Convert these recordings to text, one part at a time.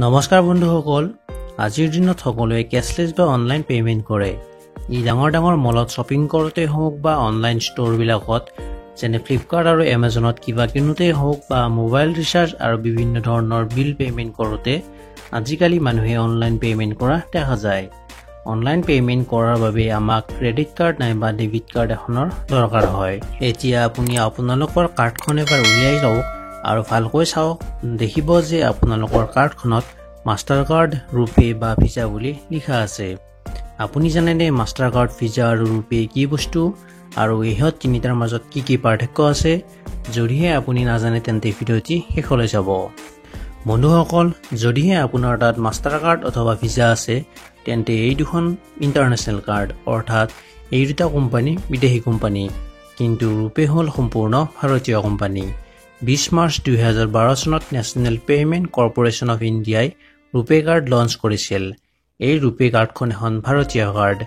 নমস্কাৰ বন্ধুসকল, আজিৰ দিনত সকলোৱে কেছলেছ বা অনলাইন পে'মেণ্ট কৰে। ই ডাঙৰ ডাঙৰ মলত শ্বপিং কৰোঁতেই হওক বা অনলাইন ষ্ট'ৰবিলাকত যেনে ফ্লিপকাৰ্ট আৰু এমাজনত কিবা কিনোতেই হওক বা মোবাইল ৰিচাৰ্জ আৰু বিভিন্ন ধৰণৰ বিল পে'মেণ্ট কৰোঁতে আজিকালি মানুহে অনলাইন পে'মেণ্ট কৰা দেখা যায়। অনলাইন পে'মেণ্ট কৰাৰ বাবে আমাক ক্ৰেডিট কাৰ্ড নাইবা ডেবিট কাৰ্ড এখনৰ দৰকাৰ হয়। এতিয়া আপুনি আপোনালোকৰ কাৰ্ডখন এবাৰ উলিয়াই লওক আৰু ভালকৈ চাওক, দেখিব যে আপোনালোকৰ কাৰ্ডখনত মাষ্টাৰ কাৰ্ড, ৰুপে বা ভিজা বুলি লিখা আছে। আপুনি জানেনে মাষ্টাৰ কাৰ্ড, ভিজা আৰু ৰুপে কি বস্তু আৰু ইহঁত তিনিটাৰ মাজত কি কি পাৰ্থক্য আছে? যদিহে আপুনি নাজানে তেন্তে ভিডিঅ'টি শেষলৈ চাব। বন্ধুসকল, যদিহে আপোনাৰ তাত মাষ্টাৰ কাৰ্ড অথবা ভিজা আছে তেন্তে এই দুখন ইণ্টাৰনেশ্যনেল কাৰ্ড, অৰ্থাৎ এই দুটা কোম্পানী বিদেশী কোম্পানী, কিন্তু ৰুপে হ'ল সম্পূৰ্ণ ভাৰতীয় কোম্পানী। 20 মাৰ্চ 2012 চনত নেশ্যনেল পে'মেণ্ট কৰ্পৰেশ্যন অফ ইণ্ডিয়াই ৰুপে কাৰ্ড লঞ্চ কৰিছিল। এই ৰুপে কাৰ্ডখন এখন ভাৰতীয় কাৰ্ড,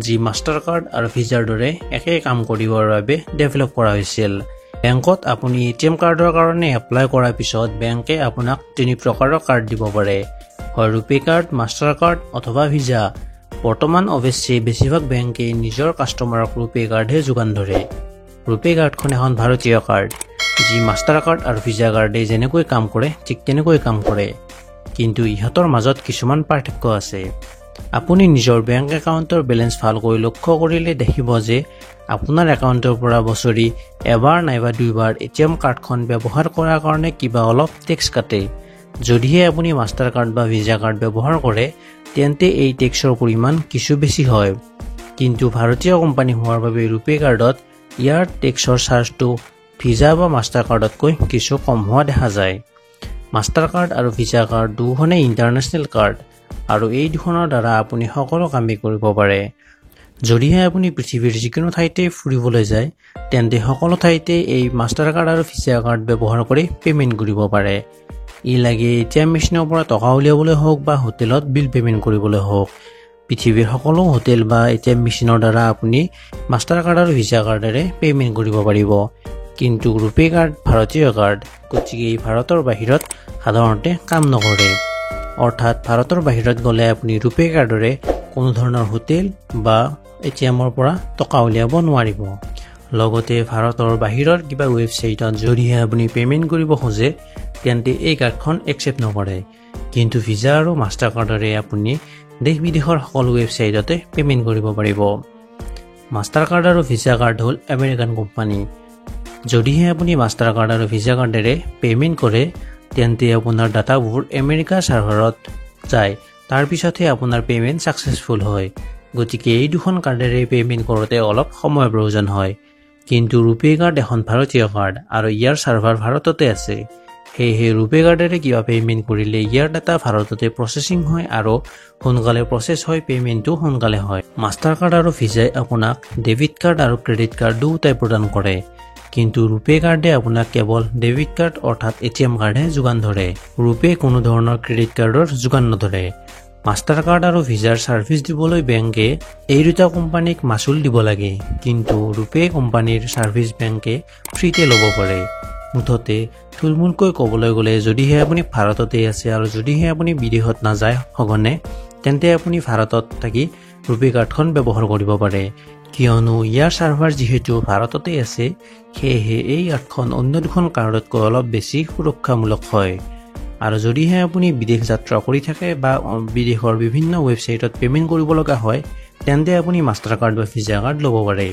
যি মাষ্টাৰ কাৰ্ড আৰু ভিজাৰ দৰে একে কাম কৰিবৰ বাবে ডেভেলপ কৰা হৈছিল। বেংকত আপুনি এটিএম কাৰ্ডৰ কাৰণে এপ্লাই কৰাৰ পিছত বেংকে আপোনাক তিনি প্ৰকাৰৰ কাৰ্ড দিব পাৰে, হয় ৰুপে কাৰ্ড, মাষ্টাৰ কাৰ্ড অথবা ভিজা। বৰ্তমান অৱশ্যে বেছিভাগ বেংকে নিজৰ কাষ্টমাৰক ৰুপে কাৰ্ডহে যোগান ধৰে। ৰুপে কাৰ্ডখন এখন ভাৰতীয় কাৰ্ড, যি মাষ্টাৰ কাৰ্ড আৰু ভিজা কাৰ্ডে যেনেকৈ কাম কৰে ঠিক তেনেকৈ কাম কৰে, কিন্তু ইহঁতৰ মাজত কিছুমান পাৰ্থক্য আছে। আপুনি নিজৰ বেংক একাউণ্টৰ বেলেঞ্চ ভালকৈ লক্ষ্য কৰিলে দেখিব যে আপোনাৰ একাউণ্টৰ পৰা বছৰি এবাৰ নাইবা দুইবাৰ এটিএম কাৰ্ডখন ব্যৱহাৰ কৰাৰ কাৰণে কিবা অলপ টেক্স কাটে। যদিহে আপুনি মাষ্টাৰ কাৰ্ড বা ভিজা কাৰ্ড ব্যৱহাৰ কৰে তেন্তে এই টেক্সৰ পৰিমাণ কিছু বেছি হয়, কিন্তু ভাৰতীয় কোম্পানী হোৱাৰ বাবে ৰুপে কাৰ্ডত ইয়াৰ টেক্সৰ চাৰ্জটো ভিজা বা মাষ্টাৰ কাৰ্ডতকৈ কিছু কম হোৱা দেখা যায়। মাষ্টাৰ কাৰ্ড আৰু ভিজা কাৰ্ড দুখনেই ইণ্টাৰনেশ্যনেল কাৰ্ড আৰু এই দুখনৰ দ্বাৰা আপুনি সকলো কামেই কৰিব পাৰে। যদিহে আপুনি পৃথিৱীৰ যিকোনো ঠাইতে ফুৰিবলৈ যায় তেন্তে সকলো ঠাইতে এই মাষ্টাৰ কাৰ্ড আৰু ভিজা কাৰ্ড ব্যৱহাৰ কৰি পে'মেণ্ট কৰিব পাৰে। ই লাগে এটিএম মেচিনৰ পৰা টকা উলিয়াবলৈ হওক বা হোটেলত বিল পে'মেণ্ট কৰিবলৈ হওক, পৃথিৱীৰ সকলো হোটেল বা এটিএম মেচিনৰ দ্বাৰা আপুনি মাষ্টাৰ কাৰ্ড আৰু ভিজা কাৰ্ডেৰে পে'মেণ্ট কৰিব পাৰিব। কিন্তু ৰুপে কাৰ্ড ভাৰতীয় কাৰ্ড, গতিকে ই ভাৰতৰ বাহিৰত সাধাৰণতে কাম নকৰে। অৰ্থাৎ ভাৰতৰ বাহিৰত গ'লে আপুনি ৰুপে কাৰ্ডেৰে কোনো ধৰণৰ হোটেল বা এটিএমৰ পৰা টকা উলিয়াব নোৱাৰিব। লগতে ভাৰতৰ বাহিৰৰ কিবা ৱেবছাইটত যদিহে আপুনি পে'মেণ্ট কৰিব খোজে তেন্তে এই কাৰ্ডখন একচেপ্ট নকৰে, কিন্তু ভিজা আৰু মাষ্টাৰ কাৰ্ডেৰে আপুনি দেশ বিদেশৰ সকলো ৱেবছাইটতে পে'মেণ্ট কৰিব পাৰিব। মাষ্টাৰ কাৰ্ড আৰু ভিজা কাৰ্ড হ'ল আমেৰিকান কোম্পানী। যদিহে আপুনি মাষ্টাৰ কাৰ্ড আৰু ভিজা কাৰ্ডেৰে পে'মেণ্ট কৰে তেন্তে আপোনাৰ ডাটাবোৰ আমেৰিকাৰ ছাৰ্ভাৰত যায়, তাৰপিছতহে আপোনাৰ পে'মেণ্ট ছাকচেছফুল হয়। গতিকে এই দুখন কাৰ্ডেৰে পে'মেণ্ট কৰোঁতে অলপ সময়ৰ প্ৰয়োজন হয়। কিন্তু ৰুপে কাৰ্ড এখন ভাৰতীয় কাৰ্ড আৰু ইয়াৰ ছাৰ্ভাৰ ভাৰততে আছে, সেয়েহে ৰুপে কাৰ্ডেৰে কিবা পে'মেণ্ট কৰিলে ইয়াৰ ডাটা ভাৰততে প্ৰচেছিং হয় আৰু সোনকালে প্ৰচেছ হয়, পে'মেণ্টটো সোনকালে হয়। মাষ্টাৰ কাৰ্ড আৰু ভিজাই আপোনাক ডেবিট কাৰ্ড আৰু ক্ৰেডিট কাৰ্ড দুয়োটাই প্ৰদান কৰে, কিন্তু ৰুপে কাৰ্ডে আপোনাক কেৱল ডেবিট কাৰ্ড অৰ্থাৎ এটিএম কাৰ্ডহে যোগান ধৰে। ৰুপে কোনো ধৰণৰ ক্ৰেডিট কাৰ্ডৰ যোগান নধৰে। মাষ্টাৰ কাৰ্ড আৰু ভিজাৰ ছাৰ্ভিচ দিবলৈ বেংকে এই দুটা কোম্পানীক মাচুল দিব লাগে, কিন্তু ৰুপে কোম্পানীৰ ছাৰ্ভিচ বেংকে ফ্ৰীতে ল'ব পাৰে। মুঠতে থুলমূলকৈ ক'বলৈ গ'লে যদিহে আপুনি ভাৰততে আছে আৰু যদিহে আপুনি বিদেশত নাযায় সঘনে, তেন্তে আপুনি ভাৰতত থাকি ৰুপে কাৰ্ডখন ব্যৱহাৰ কৰিব পাৰে, কিয়নো ইয়াৰ ছাৰ্ভাৰ যিহেতু ভাৰততে আছে, সেয়েহে এই কাৰ্ডখন অন্য দুখন কাৰ্ডতকৈ অলপ বেছি সুৰক্ষামূলক হয়। আৰু যদিহে আপুনি বিদেশ যাত্ৰা কৰি থাকে বা বিদেশৰ বিভিন্ন ৱেবছাইটত পে'মেণ্ট কৰিব লগা হয় তেন্তে আপুনি মাষ্টাৰ কাৰ্ড বা ভিজা কাৰ্ড ল'ব পাৰে,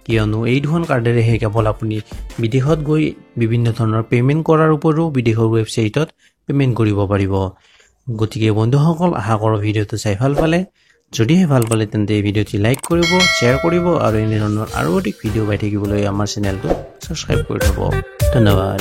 কিয়নো এই দুখন কাৰ্ডেৰেহে কেৱল আপুনি বিদেশত গৈ বিভিন্ন ধৰণৰ পে'মেণ্ট কৰাৰ উপৰিও বিদেশৰ ৱেবছাইটত পে'মেণ্ট কৰিব পাৰিব। গতিকে বন্ধুসকল, আশা কৰোঁ ভিডিঅ'টো চাই ভাল পালে। যদিহে ভাল পালে তেন্তে এই ভিডিঅ'টি লাইক কৰিব, শ্বেয়াৰ কৰিব আৰু এনেধৰণৰ আৰু অধিক ভিডিঅ' পাই থাকিবলৈ আমাৰ চেনেলটো ছাবস্ক্ৰাইব কৰি থ'ব। ধন্যবাদ।